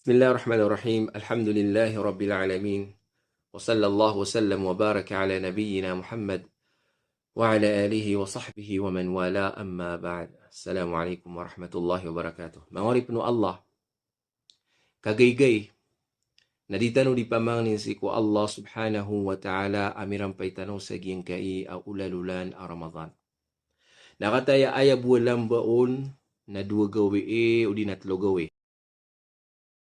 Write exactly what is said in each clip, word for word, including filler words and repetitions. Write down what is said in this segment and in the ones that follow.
Bismillahirrahmanirrahim. Alhamdulillahi Rabbil Alamin. Wa sallallahu wa sallam wa baraka ala nabiyyina Muhammad wa ala alihi wa sahbihi wa man wala, amma ba'd. Assalamu alaikum warahmatullahi wabarakatuh. Manga oripn o Allah, kagaygay na di tano di pamangnin sii ko Allah subhanahu wa ta'ala a mirampay tano sa giyangkai a olalolan a Ramadan. Na kataya aya bo a lamba on na dowa gawii odi na tlo gawii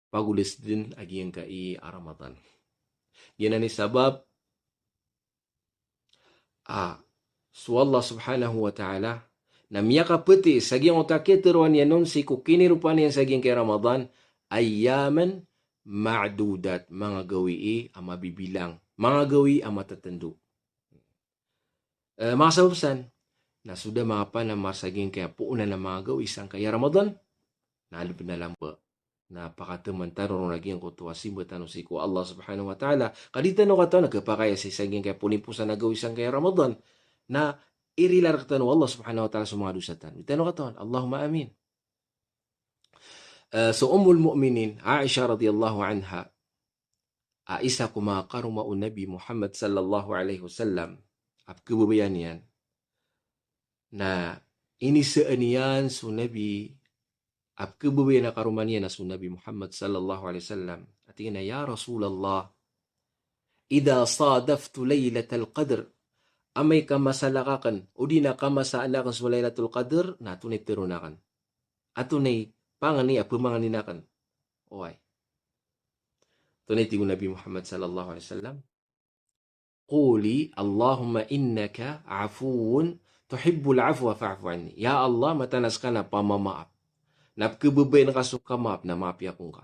pagolas dn a giyangkai a Ramadan. Giyanan i sabap a so Allah subhanahu wa ta'ala na miyakapti sa giyangkoto a kiyatharoa niyan on sii ko kiniropaan iyan sa giyangkai a Ramadan, ayyaman ma'dudat, manga gawii a mabibilang, manga gawii a matatndo. Eh, manga sabap san, na so da manga panamar sa giyangkai a poon a manga gawii sangkai a Ramadan, na adn pn a lamba. Na pakataman tano ron a giyangkoto a simba tano sii ko Allah subhanahu wa ta'ala. Ka di tano katawan a khapakay a sii sa giyangkai a polimposan a gawii sangkai a Ramadan, na irila rktano o Allah subhanahu wa ta'ala so manga dosa tano. Di tano katawan. Allahumma amin. Eh, so Ummul Mu'minin Aisha radhiyallahu anha, a isa ko manga karoma o Nabi Muhammad sallallahu alaihi wasallam a pkhababayaan iyan, na inisaan iyan so Nabi, a pkhababayaan a karoma niyan a so Nabi Muhammad sallallahu alaihi wasallam. A tig iyan a, "Ya Rasulullah, idha sadaftu Lailatal Qadr," amay ka masalak akn odi na ka masaan akn so Lailatul Qadr, na antonaa i tharoon akn? Antonaa i pangni a phamangnin akn? Oway. Antonaa i tig o Nabi Muhammad sallallahu alaihi wasallam? "Quli Allahumma innaka afuwun tuhibbul afwa fa'fu anni." Ya Allah, mataan a ska na pamamaap. Na pkhababayaan ka so kamaap, na maapi akongka.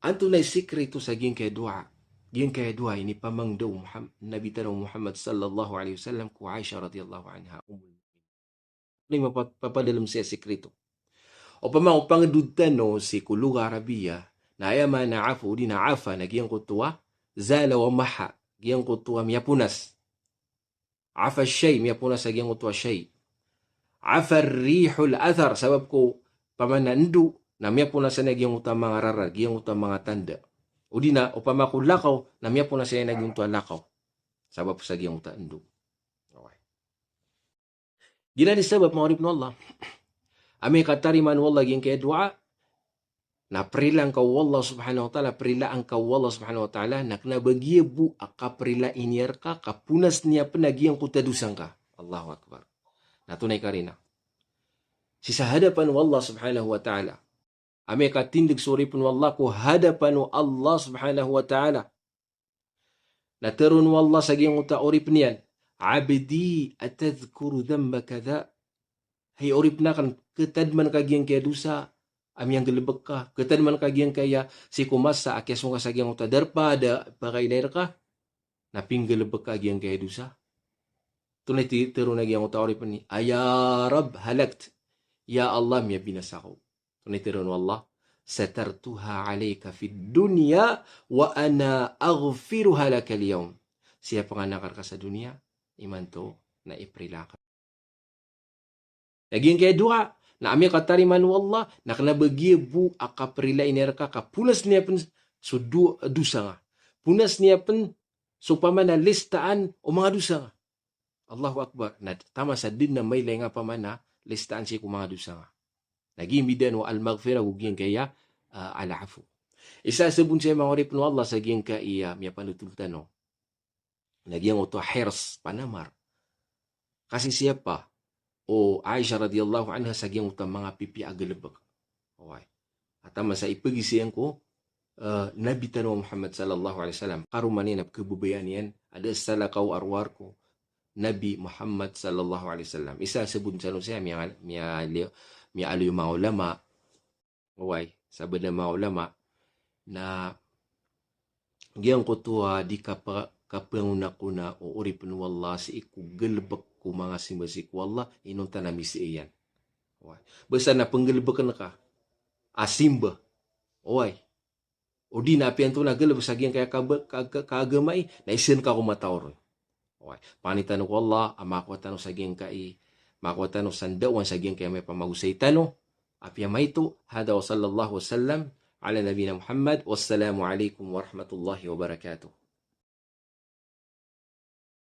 Antonaa i sikreto sa giyangkai a doa? Giyangkai a doa a inipamangndao o Muham-, Nabi tano Muhammad sallallahu alaihi wasallam ko Aisha radhiyallahu anha, Ummul Mu'minin. Antonaa i mapa-, papadalm sii a sikreto? Opama o pangndod tano sii ko lugha Arabiya, na aya maana a afu odi na afa na giyangkoto a zala wa maha, giyangkoto a miyaponas. Afa shay, miyaponas a giyangkoto a shay. Afa rihul athar, sabap ko opama na ndo, na miyaponas a giyangkoto a manga rarad, giyangkoto a manga tanda. Odi na opama ko lakaw, na miyaponas a giyangkoto a lakaw. Sabap sa giyangkoto a ndo. Oway. Giyanan i sabap, manga oripn o Allah, amay ka tarimaan o Allah giyangkai a doa, na prilaan ka o Allah subhanahu wa ta'ala, prilaan ka o Allah subhanahu wa ta'ala, na kna ba giya bo a kaprila i niyan rka, ka ponas niyan pn a giyangkoto a dosa ngka. Allahu Akbar. Na antonaa i karina? Sii sa hadapan o Allah subhanahu wa ta'ala. Amay ka tindg so oripn o Allah ko hadapan o Allah subhanahu wa ta'ala, na tharoon o Allah sa giyangkoto a oripn iyan, "Abdi, atadhkuru dhanba kadha?" Hay oripn akn, khatadman ka giyangkai a dosa a miyanggalbk ka, khatadman ka giyangkai a sii ko masa a kiyasong ka sa giyangkoto a darpa a da pakailay rka, na pinggalbk ka giyangkai a dosa. Antonaa i tharoon a giyangkoto a oripn iyan? "Ya Rabb, halakt." Ya Allah, miyabinasa ako. Antonaa i tharoon o Allah? "Satartuha alayka fid dunya wa ana aghfiruha laka al-yawm." Siyapn akn rka sa doniya, imanto na iprila akn. Na giyangkai a doa, na amay ka tarimaan o Allah, na kna ba giya bo a kaprila i niyan rka, ka ponas niyan pn so do-, dosa nga. Ponas niyan pn so opama na listaan o manga dosa nga. Allahu Akbar. Na taman sa dn a mailay nga opama na listaan sii ko manga dosa nga. Na giya mbidaan o al-maghfirah go giyangkai a, ah, al-afu. Isa a sabot saya, manga oripn o Allah, sa giyangkai a, ah, miyapanotol tano na giyangkoto a hirs, panamar. Kasi siyapa o Aisha radhiyallahu anha sa giyangkoto a manga pipiya a galbk. Oway. A taman sa ipagizaan ko, eh, Nabi tano Muhammad sallallahu alaihi wasallam. Karoma niyan a pkhababayaan iyan a da salakaw a rowar ko Nabi Muhammad sallallahu alaihi wasallam. Isa a sabot sa saya, miya-, miya-, miyaaloy o manga ulama. Oway, sabaad a manga ulama na giyangkoto a di kapa-, kapangonakona o oripn o Allah sii ko galbk ko manga simba sii ko Allah, inonta na misa iyan. Oway. Basta na pnggalbkn ka a simba. Oway. Odi na apiya antonaa a galbk sa giyangkai a kaba-, ka-, ka-, kaagamai, na isaan ka ko mataw ron. Oway. Pangni tano ko Allah a makowa tano sa giyangkai, makowa tano sa ndaowan sa giyangkai a miyapamagosay tano. Apiya maito, hadha wa sallallahu wa sallam ala nabiyyina Muhammad. Wassalamu alaikum warahmatullahi wabarakatuh.